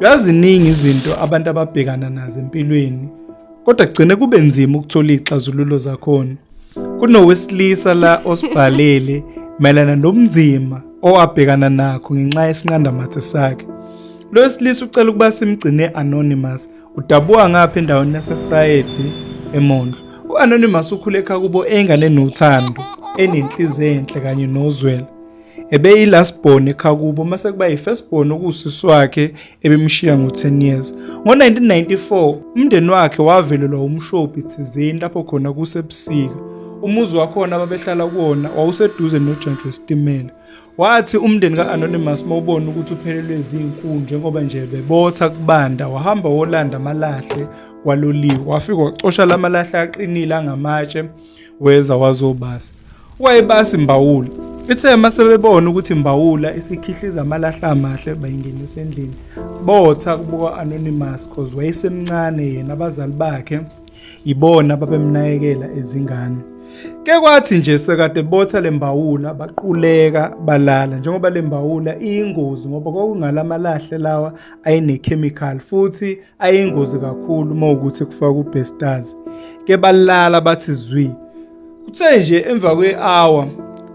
Uyaziningi izinto abantu ababhekana nazo empilweni kodwa kugcine kube nzima ukuthola iy'xazululo zakhona. Kunowesilisa la osibhalele mayelana nobunzima owabhekana nakho ngenxa yesinqandamathe sakhe. Lo wesilisa ucela ukuba simgcine anonymous. Udabuka ngapha endaweni yaseFrayedi eMondlo. U-Anonymous ukhule ekhaya kubo eyingane enothando, enenhliziyo enhle kanye nozwela. Ebeyi-last born ekhaya kubo mase kuba yi-first born okuwusisi wakhe ebemshiya ngo-10 years. Ngo-1994 umndeni wakhe wavelelwa umshophi thizeni lapho khona kusebusika. Umuzi wakhona ababehlala kuwona wawuseduze nojantshi wesitimela. Wathi umndeni ka-Anonymous mawubona ukuthi uphelelwe zinkuni njengoba nje bebotha kubanda wahamba wolanda amalahle kwaloliwe wafika wacosha lamalahle aqinile angamatshe weza wazobasa. Wayebasa imbawula. Ithe uma sebebona ukuthi imbawula isikhihliza amalahle amahle bayingenisa endlini. Botha kubuka Anonymous cause wayesemncane yena abazali bakhe ibona babemnakekela izingane. Ke kwathi nje sekade botha lembawula baquleka balala njengoba lembawula iyingozi ngoba kwakungalamalahle lawa ayenekhemikhali futhi ayingozi kakhulu uma ukuthi kufaka ubhestazi. Ke balala bathi zwi. Kuthe nje emva kwe-hour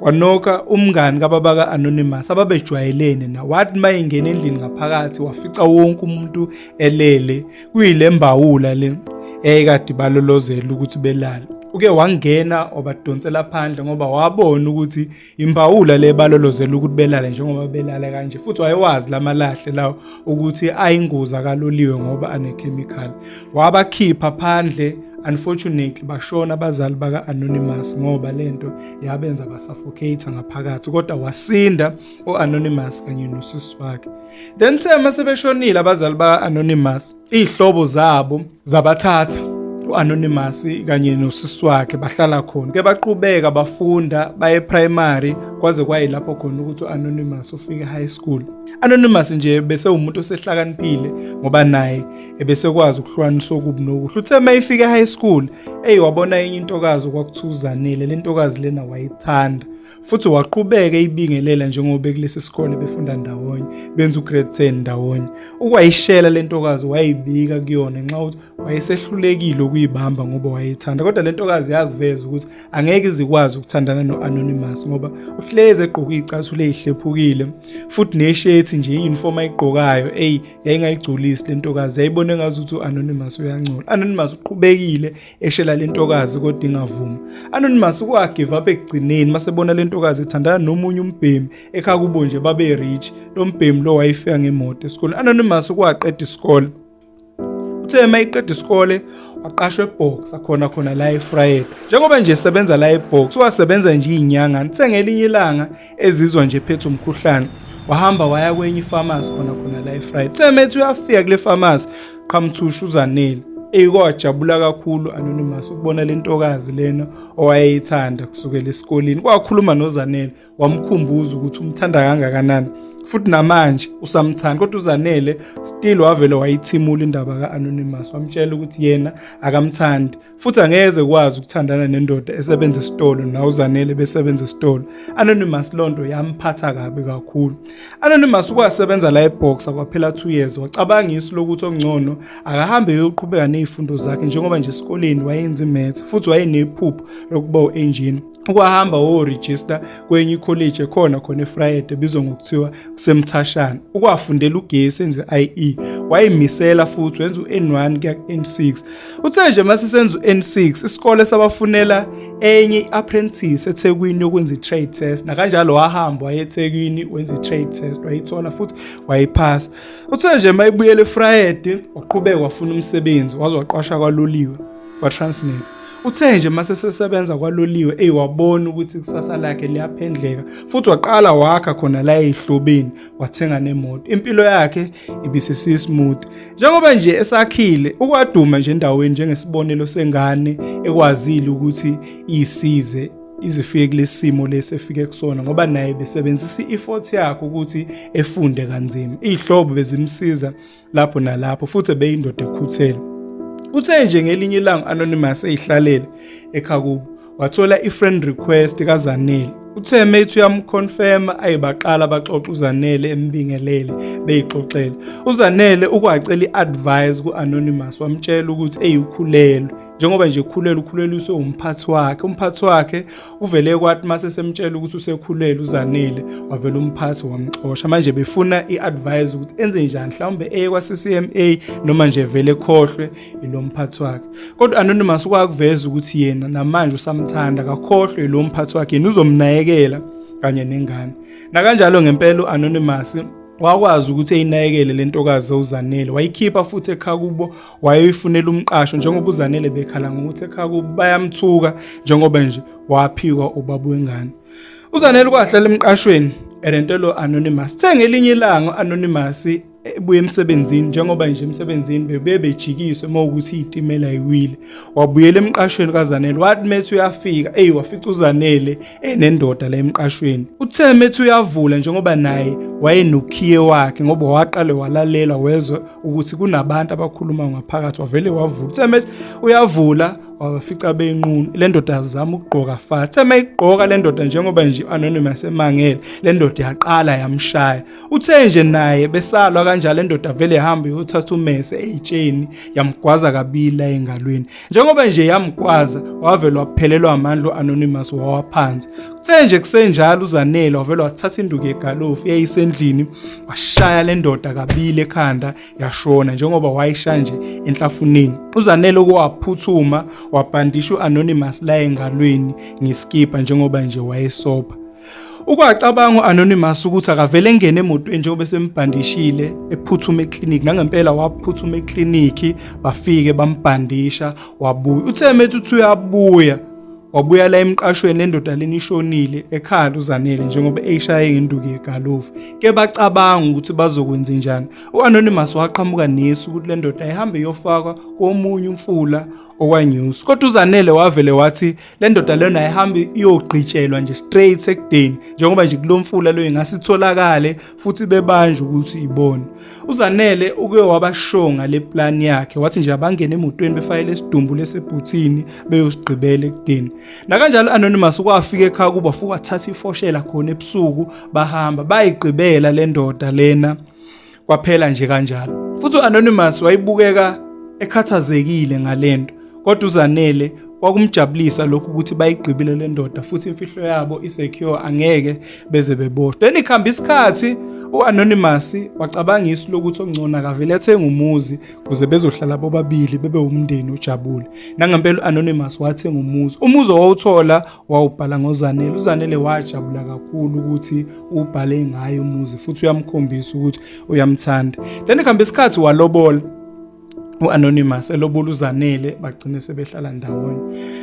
kwanoka umngani kababa ka-Anonymous ababejwayelene na wathi uma ingena endlini ngaphakathi wafica wonke umuntu elele kuyile mbawula le eyayikade balolozela ukuthi belale. Uke wangena wabadonsela phandle ngoba wabona ukuthi imbawula le balolozela ukuthi belale njengoba belale kanje futhi wayewazi lamalahle lawo ukuthi ayingozi akaloliwe ngoba anekhemikhali. Wabakhipha phandle, unfortunately bashona abazali baka-Anonymous ngoba lento yabenza basuffocate ngaphakathi, kodwa wasinda o-Anonymous kanye nosisi wakhe. Then sema sebeshonile abazali baka-Anonymous, iy'hlobo zabo zabathatha u-Anonymous kanye nosisi wakhe bahlala khona. Ke baqhubeka bafunda baye primary kwaze kwayilapho khona ukuthi u-Anonymous ufike high school. Anonymous nje bese umuntu osehlakaniphile ngoba naye ebesekwazi ukuhlukanisa okubi nokuhle. Uthe uma efika high school, eyi wabona enye intokazi okwakuthiwa uZanele, le ntokazi lena wayithanda. Futhi waqhubeka eyibingelela njengoba bekulesi sikole befunda ndawonye, benza ugrade 10 ndawonye. Ukwayishela le ntokazi wayibika kuyona ngenxa yokuthi wayesehlulekile ukuyibamba ngoba wayethanda. Kodwa le ntokazi yakuveza ukuthi angeke izikwazi ukuthandana no-Anonymous ngoba uhlezi egqoke iy'cathulo ey'hlephukile futhi neshethi nje i-uniform ayigqokayo eyi yayingayigculisi le ntokazi, yayibona engazuthi u-Anonymous uyangcola. Anonymous uqhubekile eshela le ntokazi kodwa ingavumi. Anonymous ukwagive up ekugcineni masebona le ntokazi ethandana nomunye umbhemi ekhaya kubo nje babe rich, lo mbhemi lo wayefika ngemoto esikoleni. Anonymous ukwaqeda isikole. Uthe uma eqeda isikole waqashwa eBoxer khona khona la eFriday. Njengoba nje esebenza la eBoxer wasebenza nje izinyanga. Uthe ngelinye ilanga ezizwa nje ephethe umkhuhlane wahamba waya kwenye ipharmacy khona khona la eFriday. Uthe methi uyafika kule pharmacy qhamthusha uZanele. Eyi kwajabula kakhulu Anonymous ukubona le ntokazi lena owayeyithanda kusukela esikoleni. Kwakhuluma noZanele wamkhumbuza ukuthi umthanda kangakanani futhi namanje usamthanda, kodwa uZanele still wavele wayithimula indaba ka-Anonymous, wamtshela ukuthi yena akamthandi futhi angeze kwazi ukuthandana nendoda esebenza esitolo na uZanele besebenza esitolo. Anonymous lonto yamphatha kabi kakhulu. Anonymous ukwasebenza la eBoxer kwaphela 2 years, wacabanga isu lokuthi okungcono akahambe eyoqhubeka nezifundo zakhe njengoba nje esikoleni wayenza imaths futhi wayenephupho lokuba u-engineer. Ukwahamba woregister kwenye ikholeji ekhona khona eFriday ebizwa ngokuthiwa kuseMthashana. Ukwafundela ugesi enze IE, wayimisela futhi wenza u-N1 kuya ku-N6. Uthe nje mase senza u-N6 isikole sabafunela enye i-apprentice eThekwini yokwenza i-trade test, nakanjalo wahamba waye eThekwini wenza i-trade test wayithola futhi wayiphasa. Uthe nje mayibuyela eFriday waqhubeka wafuna umsebenzi waze waqashwa kwaloliwe kwa-Transnet. Uthe nje mase sesebenza kwaloliwe eyi wabona ukuthi ikusasa lakhe liyaphendleka futhi waqala wakha khona la ezihlobeni wathenga nemoto. Impilo yakhe ibisisi-smooth njengoba nje esakhile ukwaduma nje endaweni njengesibonelo sengane ekwazile ukuthi isize izifike kulesimo lesi efike kusona ngoba naye besebenzisa i-effort yakhe ukuthi efunde kanzima. Iy'hlobo bezimsiza lapho nalapho futhi ebeyindoda ekhuthele. Uthe nje ngelinye ilanga Anonymous eyihlalele ekhaya kubo wathola i-friend request kaZanele. Uthe methi uyamconfirma ayibaqala baxoxa uZanele embingelele beyixoxela. UZanele ukwacela iadvice kuAnonymous wamtshela ukuthi eyikhulelwe njengoba nje ekhulelwe ukhuleliswe umphathi wakhe. Umphathi wakhe uvele kwathi mase semtshela ukuthi usekhulelwe uZanele wavela umphathi wamxosha. Manje befuna iadvice ukuthi enze njani mhlawumbe eye kwa CCMA noma nje vele ekhohlwe ilo mphathi wakhe. Kodwa Anonymous kwakuveza ukuthi yena namanje usamthanda akakhohlwe ilo mphathi wakhe yena uzomnakekela kanye nengane. Nakanjalo ngempela uAnonymous wakwazi ukuthi eyinakekele lentokazi uZanele wayikhipha futhi ekhaya kubo wayeyifunela umqasho njengoba uZanele bekhala ngokuthi ekhaya kubo bayamthuka njengoba nje waphikwa ubaba wengane. UZanele kwahlala emqashweni erentelo Anonymous. The ngelinye ilanga Anonymous ebuye emsebenzini njengoba nje emsebenzini bebuye bejikiswe uma ukuthi iyitimela iwile wabuyela emqashweni kaZanele wathi methi uyafika eyi wafica uZanele enendoda la emqashweni uthe methi uyavula njengoba naye wayenokhiye wakhe ngoba waqale walalela wezwa ukuthi kunabantu abakhuluma ngaphakathi wavele wavula uthe methi uyavula wabafica benqunu le ndoda yazama ukugqoka fast uthe mayigqoka le ndoda njengoba nje anonymous emangele le ndoda yaqala yamshaya Uthe nje naye besalwa kanjalo endoda vele ihamba iyothatha umese eyitsheni yamgwaza kabili la engalweni. Njengoba nje yamgwaza wavele waphelelwa amandla uAnonymous wawa phansi. Kuthe nje kusenjalo uZanele wavele wathatha induku yegalofu eyayisendlini washaya le ndoda kabili ekhanda yashona njengoba wayisha nje enhlafuneni. UZanele okwaphuthuma wabhandisha uAnonymous la engalweni ngeskipa njengoba nje wayesopha. Ukwacabanga u-Anonymous ukuthi akavele engene emotweni njengoba esembhandishile ephuthuma eklinikhi nangempela waphuthuma eklinikhi bafike bambhandisha wabuya. Uthe methi uthi uyabuya wabuya la emqashweni lendoda lena ishonile ekhala uZanele njengoba eyishaye ngenduku yegalofu. Ke bacabanga ukuthi bazokwenza njani. U-Anonymous waqhamuka nesu ukuthi le ndoda ayihambe iyofakwa komunye umfula okwanews kodwa uZanele wavele wathi le ndoda lena ayihambe iyogqitshelwa nje straight ekudeni njengoba nje kulomfula lo ingasitholakale futhi bebanjwe ukuthi ibone uZanele uke wabashonga le plan yakhe wathi nje abangene emotweni befayele isidumbu lesebhuthini beyosigqibela ekudeni nakanjalo anonymous kwafika ekhaya kuba futhi wathatha ifoshela khona ebusuku bahamba bayigqibela le ndoda lena Kwaphela nje kanjalo. Futhi uAnonymous wayibukeka ekhathazekile ngalento. Kodwa uZanele kwakumjabulisa lokhu ukuthi bayigqibile le ndoda futhi imfihlo yabo isecure angeke beze beboshwe. Then ikhamba isikhathi uAnonymous wacabanga isu lokuthi ongcono akavele athenge umuzi kuze bezohlala bobabili bebe umndeni ojabule. Nangempela uAnonymous wathenga umuzi. Umuzi owawuthola wawubhala ngoZanele. UZanele wajabula kakhulu ukuthi ubhale ngaye umuzi futhi uyamkhombisa ukuthi uyamthanda. Then kuhamba isikhathi walobola uAnonymous elobola uZanele bagcine sebehlala ndawonye.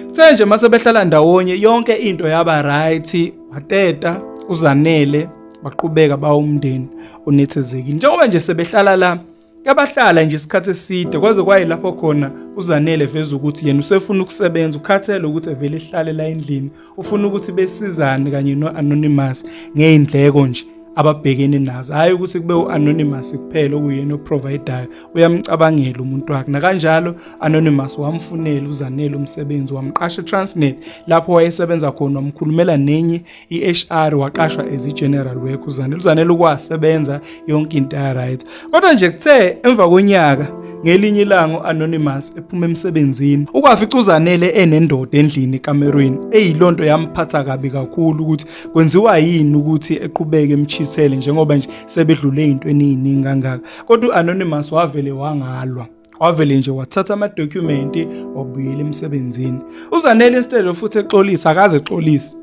Kuthe nje mase behlala ndawonye yonke into yaba right wateta uZanele baqhubeka bawumndeni onethezekile. Njengoba nje sebehlala la Yabahlala nje isikhathi eside kwaze kwayilapho khona uZanele eveza ukuthi yena usefuna ukusebenza ukhathele ukuthi evele ehlale la endlini ufuna ukuthi besizane kanye no-Anonymous ngey'ndleko nje ababhekene nazo hhayi ukuthi kube u-Anonymous kuphela okuyena oprovidayo uyamcabangela umuntu wakhe nakanjalo Anonymous wamfunela uZanele umsebenzi wamqasha eTransnet lapho wayesebenza khona wamkhulumela nenye i-HR waqashwa as i-general worker uZanele uZanele ukwasebenza yonke into ya right kodwa nje kuthe emva konyaka ngelinye ilanga uAnonymous ephuma emsebenzini ukwafica uZanele enendoda endlini ekamerweni eyilonto yamphatha kabi kakhulu ukuthi kwenziwa yini ukuthi eqhubeke emchithele njengoba nje sebedlule into eningi kangaka kodwa uAnonymous wavele wangalwa wavele nje wathatha amadokhumenti wabuyela emsebenzini uZanele instead futhi exolisa akaze exolise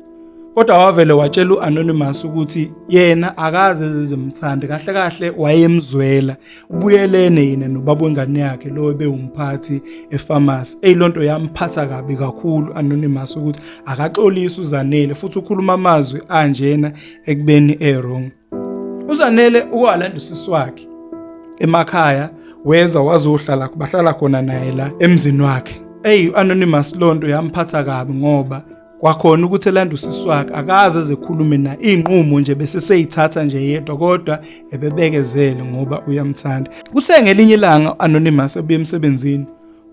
kodwa wavele watshela uAnonymous ukuthi yena akaze ezemthande kahle kahle wayemzwela ubuyelene yena nobaba wengane yakhe lo ebewumphathi epharmacy eyilonto yamphatha kabi kakhulu Anonymous ukuthi akaxolisi uZanele futhi ukhuluma amazwi anjena ekubeni e wrong uZanele ukwalanda usisi wakhe emakhaya weza wazohlala bahlala khona naye la emzini wakhe eyi anonymous lonto yamphatha kabi ngoba kwakhona ukuthi elanda usisi wakhe akaze ezekhulume naye iy'nqumo nje bese seyithatha nje yedwa kodwa ebebekezele ngoba uyamthanda kuthe ngelinye ilanga anonymous ebuye emsebenzini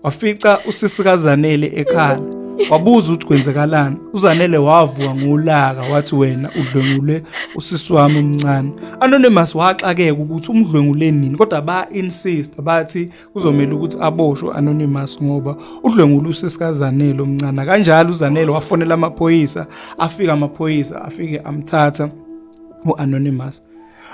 wafica usisi kaZanele ekhala. Wabuza ukuthi kwenzekalani. UZanele wavuka ngolaka wathi wena udlwengule usisi wami omncane. Anonymous waxakeka ukuthi umdlwengule nini kodwa ba insist bathi kuzomela ukuthi aboshwe Anonymous ngoba udlwengule usisi kaZanele omncane. Kanjalo uZanele wafonela amaphoyisa, afika amaphoyisa afike amthatha uAnonymous.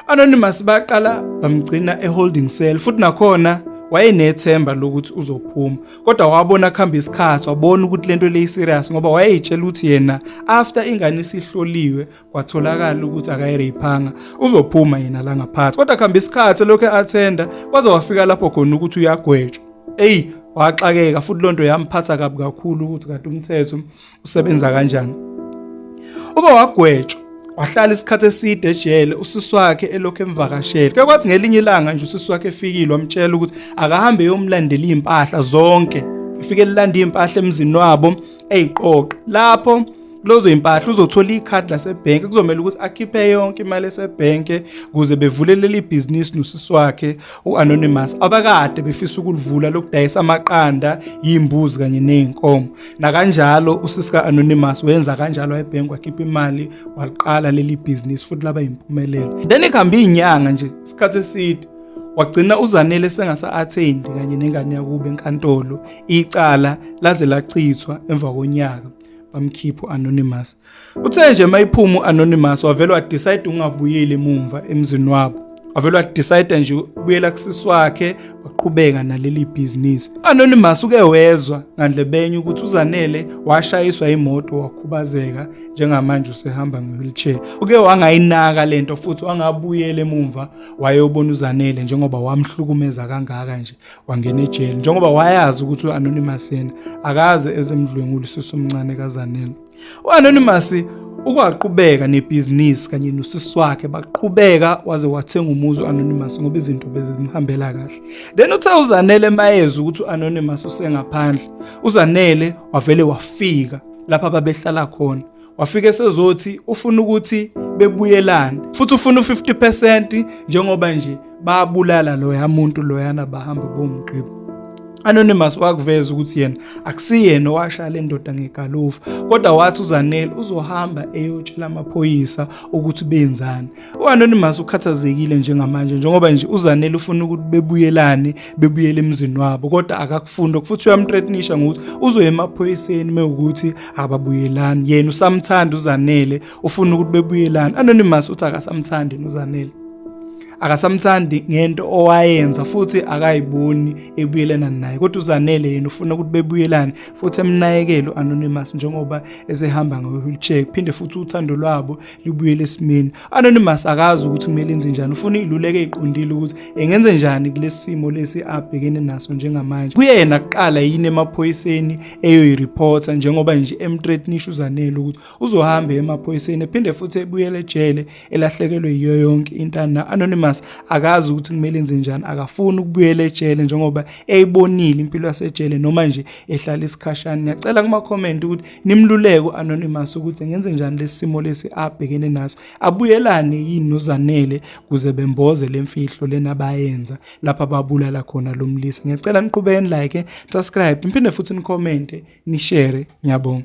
Anonymous baqala bamgcina eholding cell futhi nakhona wayenethemba lokuthi uzophuma kodwa wabona kuhamba isikhathi wabona ukuthi lento le serious ngoba wayeyitshela ukuthi yena after ingane isihloliwe kwatholakala ukuthi akayiraphanga uzophuma yena la ngaphansi kodwa kuhamba isikhathi lokho e-attenda waze wafika lapho khona ukuthi uyagwetshwa. Eyi, waxakeka futhi lonto yamphatha kabi kakhulu ukuthi kanti umthetho usebenza kanjani. Uba wagwetshwa wahlala isikhathi eside ejele usisi wakhe elokhu emvakashela. Ke kwathi ngelinye ilanga nje usisi wakhe efikile wamtshela ukuthi akahambe eyomlandela izimpahla zonke. Efike elanda izimpahla emzini wabo eyiqoqa. Lapho kulozo impahla uzothola ikhadi lasebhenki, kuzomela ukuthi akhiphe yonke imali esebhenki ukuze bevule leli bhizinisi nosisi wakhe u-Anonymous abakade befisa ukulivula lokudayisa amaqanda, yimbuzi kanye nezinkomo. Nakanjalo usisi ka-Anonymous wenza kanjalo ebhenki, wakhipha imali waliqala leli bhizinisi futhi laba yimpumelelo. Then ikuhambe izinyanga nje isikhathi eside wagcina uZanele sengasa-attendi kanye nengane yakubo enkantolo, icala laze lachithwa emva konyaka bamkhipha u-Anonymous. Uthe nje mayiphuma u-Anonymous wavele wadecide ukungabuyeli emumva emzini wabo, wavele wadecide nje ukubuyela kusisi wakhe waqhubeka naleli bhizinisi. Anonymous uke wezwa ngandlebenye ukuthi uZanele washayiswa imoto wakhubazeka, njengamanje usehamba nge-wheelchair. Uke wangayinaka lento futhi wangabuyela emumva wayobona uZanele njengoba wamhlukumeza kangaka nje wangena ejele, njengoba wayazi ukuthi u-Anonymous yena akaze ezemdlwengula usisi omncane kaZanele. U-Anonymous ukwaqhubeka nebhizinisi kanye nosisi wakhe, baqhubeka waze wathenga umuzi u-Anonymous ngoba izinto bezimhambela kahle. Then uthe uZanele mayezwa ukuthi u-Anonymous usengaphandle, uZanele wavele wafika lapha babehlala khona, wafika esezothi ufuna ukuthi bebuyelane futhi ufuna u-50% njengoba nje babulala loya muntu loyana bahamba bomgqibo. Anonymous wakuveza ukuthi yena akusiyena owashaya le ndoda ngegalofu, kodwa wathi uZanele uzohamba eyotshela amaphoyisa ukuthi benzani. U-Anonymous ukhathazekile njengamanje njengoba nje uZanele ufuna ukuthi bebuyelane bebuyele emzini wabo, kodwa akakufuni futhi uyamthreatenisha ngokuthi uzoya emaphoyiseni mewukuthi ababuyelani. Yena usamthanda uZanele, ufuna ukuthi bebuyelane. Anonymous uthi akasamthandi uZanele, akasamthandi ngento owayenza futhi akayiboni ebuyelana naye, kodwa uZanele yena ufuna ukuthi bebuyelane futhi emnakekele u-Anonymous njengoba esehamba nge-wheelchair, phinde futhi uthando lwabo libuyele esimeni. Anonymous akazi ukuthi kumele enze njani, ufuna iziluleko eziqondile ukuthi engenze njani kulesi simo lesi abhekene naso njengamanje. Kuyena kuqala yini emaphoyiseni eyoyireporta njengoba nje emthreatenisha uZanele ukuthi uzohamba emaphoyiseni ephinde futhi ebuyele ejele elahlekelwe yiyo yonke intana. Anonymous akazi ukuthi kumele enze njani, akafuni ukubuyela ejele njengoba eyibonile impilo yasejele noma nje ehlala isikhashana. Ngiyacela kuma comment ukuthi nimluleke u-Anonymous ukuthi ngenze njani lesi simo lesi abhekene naso, abuyelane yini noZanele kuze bemboze lemfihlo lena abayenza lapha babulala khona lo mlisa. Ngiyacela niqhubeke ni like, subscribe, niphinde futhi ni comment, ni share. Ngiyabonga.